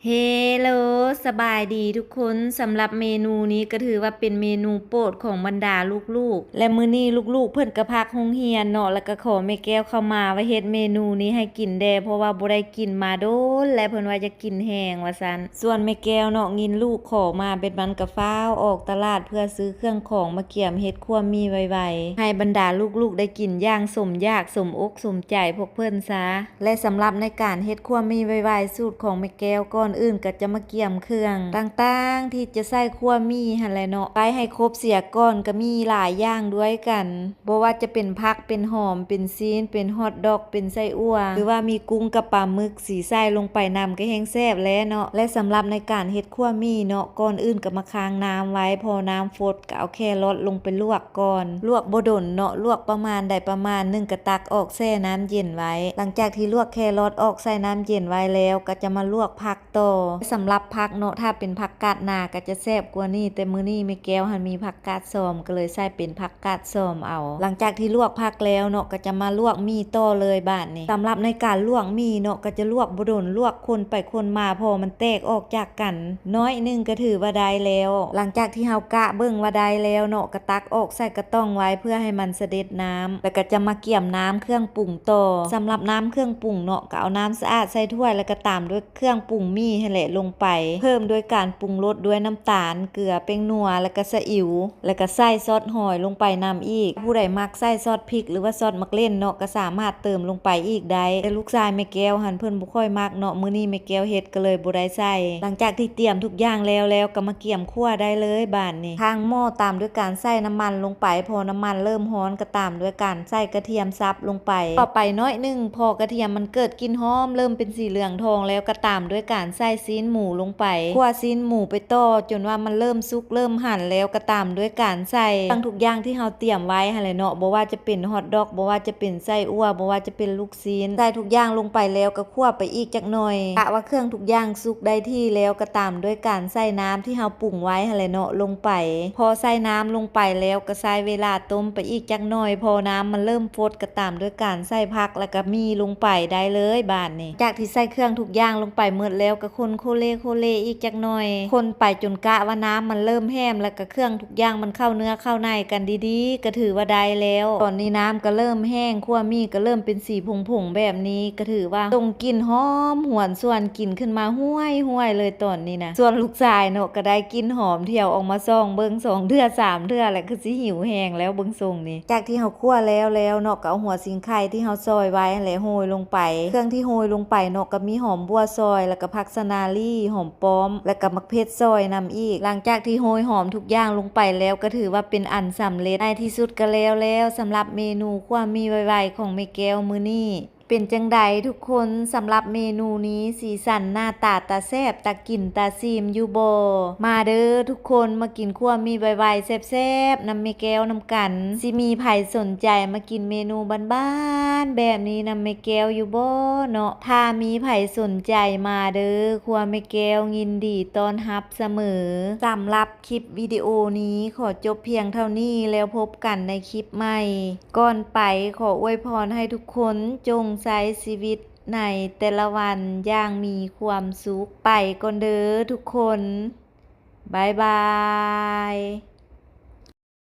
ເຮໂລ ສະບາຍດີທຸກຄົນ. ສຳລັບເມນູນີ້ກໍຖືວ່າເປັນເມນູໂປດຂອງບັນດາລູກໆ ແລະ ມື້ນີ້ລູກໆເພິ່ນກໍພັກໂຮງຮຽນເນາະ ແລ້ວກໍຂໍແມ່ແກ້ວເຂົ້າມາວ່າເຮັດເມນູນີ້ໃຫ້ກິນແດ່ ເພາະວ່າບໍ່ໄດ້ກິນມາດົນແລ້ວ ເພິ່ນວ່າຢາກກິນແຮງວ່າຊັ້ນ. ສ່ວນແມ່ແກ້ວເນາະ ຍິນລູກຂໍມາເບັດມັນກໍຟ້າວອອກຕະຫຼາດເພື່ອຊື້ເຄື່ອງຂອງມາກຽມເຮັດຂົ້ວໝີ່ໄວໆ ໃຫ້ບັນດາລູກໆໄດ້ກິນຢ່າງສົມຢາກສົມອົກສົມໃຈພວກເພິ່ນຊະ. ແລະ ສຳລັບໃນການເຮັດຂົ້ວໝີ່ໄວໆສູດຂອງແມ່ແກ້ວ ກ່ອນອື່ນກໍຈະມາກຽມເຄື່ອງຕ່າງໆທີ່ຈະໃສ່ຂົ້ວໝີ່ຫັ້ນແຫຼະເນາະ ໄປໃຫ້ຄົບເສຍກ່ອນ. ກໍມີຫຼາຍຢ່າງດ້ວຍກັນ ບໍ່ວ່າຈະເປັນຜັກ ເປັນຫອມ ເປັນຊີ້ນ ເປັນຮອດດອກ ເປັນໄສ້ອົ່ວ ຫຼືວ່າມີກຸ້ງກັບປາໝຶກ ຊິໃສ່ລົງໄປນຳກໍແຮ່ງແຊບແຫຼະເນາະ. ແລະ ສຳລັບໃນການເຮັດຂົ້ວໝີ່ເນາະ ກ່ອນອື່ນກໍມາຄ້າງນ້ຳໄວ້ ພໍນ້ຳຟົດ ກໍເອົາແຄຣອດລົງໄປລວກກ່ອນ ລວກບໍ່ດົນເນາະ ລວກປະມານໃດປະມານໜຶ່ງ ກໍຕັກອອກແຊ່ນ້ຳເຢັນໄວ້. ຫຼັງຈາກທີ່ລວກແຄຣອດອອກໃສ່ນ້ຳເຢັນໄວ້ແລ້ວ ກໍຈະມາລວກຜັກຕໍ່. ສຳລັບຜັກເນາະ ຖ້າເປັນຜັກກາດໜາກໍຈະແຊບກວ່ານີ້ ແຕ່ມື້ນີ້ແມ່ແກ້ວຫັ້ນມີຜັກກາດຊອມ ກໍເລີຍໃສ່ເປັນຜັກກາດຊອມເອົາ. ຫຼັງຈາກທີ່ລວກຜັກແລ້ວເນາະ ກໍຈະມາລວກໝີ່ຕໍ່ເລີຍບາດນີ້. ສຳລັບໃນການລວກໝີ່ເນາະ ກໍຈະລວກບໍ່ດົນ ລວກຄົນໄປຄົນມາ ພໍມັນແຕກອອກຈາກກັນ ໜ້ອຍໜຶ່ງກໍຖືວ່າໄດ້ແລ້ວ. ຫຼັງຈາກທີ່ເຮົາກະເບິ່ງວ່າໄດ້ແລ້ວເນາະ ກໍຕັກອອກໃສ່ກະຕ່ອງໄວ້ເພື່ອໃຫ້ມັນສະເດັດນ້ຳ ແລ້ວກໍຈະມາກຽມນ້ຳເຄື່ອງປຸງຕໍ່. ສຳລັບນ້ຳເຄື່ອງປຸງເນາະ ກໍເອົານ້ຳສະອາດໃສ່ຖ້ວຍ ແລ້ວກໍຕາມດ້ວຍເຄື່ອງປຸງໝີ່ຫັ້ນແຫຼະລົງໄປ ເພີ່ມດ້ວຍການປຸງລົດດ້ວຍນ້ຳຕານ, ເກືອ, ແປ້ງນົວ ແລ້ວກໍສະອິ້ວ ແລ້ວກໍໃສ່ຊອດຫອຍລົງໄປນຳອີກ. ຜູ້ໃດມັກໃສ່ຊອດພິກ ຫຼືວ່າຊອດໝາກເລັ່ນເນາະ ກໍສາມາດເຕີມລົງໄປອີກໄດ້ ແຕ່ລູກຊາຍແມ່ແກ້ວຫັ້ນເພິ່ນບໍ່ຄ່ອຍມັກເນາະ ມື້ນີ້ແມ່ແກ້ວເຮັດກໍເລີຍບໍ່ໄດ້ໃສ່. ຫຼັງຈາກທີ່ຕຽມທຸກຢ່າງແລ້ວແລ້ວ ກໍມາກຽມຂົ້ວໄດ້ເລີຍບາດນີ້. ທາງໝໍ້ຕາມດ້ວຍການໃສ່ນ້ຳມັນລົງໄປ ພໍນ້ຳມັນເລີ່ມຮ້ອນ ກໍຕາມດ້ວຍການໃສ່ກະທຽມສັບລົງໄປ ຕໍ່ໄປໜ້ອຍໜຶ່ງ ພໍກະທຽມມັນເກີດກິ່ນຫອມ ເລີ່ມເປັນສີເຫຼືອງທອງແລ້ວ ກໍຕາມດ້ວຍການໃສ່ຊີ້ນໝູລົງໄປ ຂົ້ວຊີ້ນໝູໄປຕໍ່ ຈົນວ່າມັນເລີ່ມສຸກເລີ່ມຫັນແລ້ວ ກໍຕາມດ້ວຍການໃສ່ເຄື່ອງທຸກຢ່າງທີ່ເຮົາຕຽມໄວ້ຫັ້ນແຫຼະເນາະ ບໍ່ວ່າຈະເປັນຮອດດອກ ບໍ່ວ່າຈະເປັນໄສ້ອົ່ວ ບໍ່ວ່າຈະເປັນລູກຊີ້ນ ໃສ່ທຸກຢ່າງລົງໄປແລ້ວ ກໍ ຂົ້ວໄປອີກຈັກໜ່ອຍ. ກະວ່າເຄື່ອງທຸກຢ່າງສຸກໄດ້ທີ່ແລ້ວ ກໍຕາມດ້ວຍການໃສ່ນ້ຳທີ່ເຮົາປຸງໄວ້ຫັ້ນແຫຼະເນາະລົງໄປ. ພໍໃສ່ນ້ຳລົງໄປແລ້ວ ກໍໃຊ້ເວລາຕົ້ມໄປອີກຈັກໜ່ອຍ ພໍນ້ຳມັນເລີ່ມຟົດ ກໍຕາມດ້ວຍການໃສ່ຜັກ ແລ້ວກໍໝີ່ລົງໄປໄດ້ເລີຍບາດນີ້. ຈາກທີ່ໃສ່ເຄື່ອງທຸກຢ່າງລົງໄປໝົດແລ້ວ ກໍຄົນໂຄເລໂຄເລອີກຈັກໜ່ອຍ ຄົນໄປຈົນກະວ່ານ້ຳມັນເລີ່ມແຫ້ມ ແລ້ວກໍເຄື່ອງທຸກຢ່າງມັນເຂົ້າເນື້ອເຂົ້າໃນກັນດີໆ ກໍຖືວ່າໄດ້ແລ້ວ. ຕອນນີ້ນ້ຳກໍເລີ່ມແຫ້ງ ຂົ້ວໝີ່ກໍເລີ່ມເປັນສີຜົງໆແບບນີ້ ກໍຖືວ່າສົ່ງກິ່ນຫອມຫວນຊວນກິ່ນຂຶ້ນມາຫ້ວຍໆເລີຍຕອນນີ້ນະ. ສ່ວນລູກຊາຍເນາະ ກໍໄດ້ກິ່ນຫອມ ທ່ຽວອອກມາສ່ອງເບິ່ງສອງເທື່ອສາມເທື່ອ ແລ້ວຄືຊິຫິວແຮງແລ້ວເບິ່ງຊົງນີ້. ຈາກທີ່ເຮົາຂົ້ວແລ້ວແລ້ວເນາະ ກໍເອົາຫົວສີໄຄທີ່ເຮົາຊອຍໄວ້ຫັ້ນແຫຼະໂຮຍລົງໄປ. ເຄື່ອງທີ່ໂຮຍລົງໄປເນາະ ກໍມີຫອມບົ່ວຊອຍ ແລ້ວກໍຜັກສະໜາລີ ຫອມປ້ອມ ແລ້ວກໍໝາກເຜັດຊອຍນຳອີກ. ຫຼັງຈາກທີ່ໂຮຍຫອມທຸກຢ່າງລົງໄປແລ້ວ ກໍຖືວ່າເປັນອັນສຳເລັດ. ໃນທີ່ສຸດກໍແລ້ວແລ້ວ ສຳລັບເມນູຂົ້ວໝີ່ໄວໆຂອງແມ່ແກ້ວມື້ນີ້. ເປັນຈັ່ງໃດທຸກຄົນ ສຳລັບເມນູນີ້ ສີສັນໜ້າຕາຕາແຊບ ຕາກິນຕາຊີມຢູ່ບໍ່? ມາເດີທຸກຄົນ ມາກິນຂົ້ວໝີ່ໄວໆແຊບໆນຳແມ່ແກ້ວນຳກັນ. ຊິມີໃຜສົນໃຈມາກິນເມນູບ້ານໆແບບນີ້ນຳແມ່ແກ້ວຢູ່ບໍ່ເນາະ? ຖ້າມີໃຜສົນໃຈ ມາເດີ ຄົວແມ່ແກ້ວຍິນດີຕ້ອນຮັບສະເໝີ. ສຳລັບຄລິບວິດີໂອນີ້ ຂໍຈົບພຽງເທົ່ານີ້ ແລ້ວພົບກັນໃນຄລິບໃໝ່. ກ່ອນໄປ ຂໍອວຍພອນໃຫ້ທຸກຄົນຈົ່ງໃຊ້ຊີວິດໃນແຕ່ລະວັນຢ່າງມີຄວາມສຸກ. ໄປກ່ອນເດີທຸກຄົນ. ບາຍບາຍ.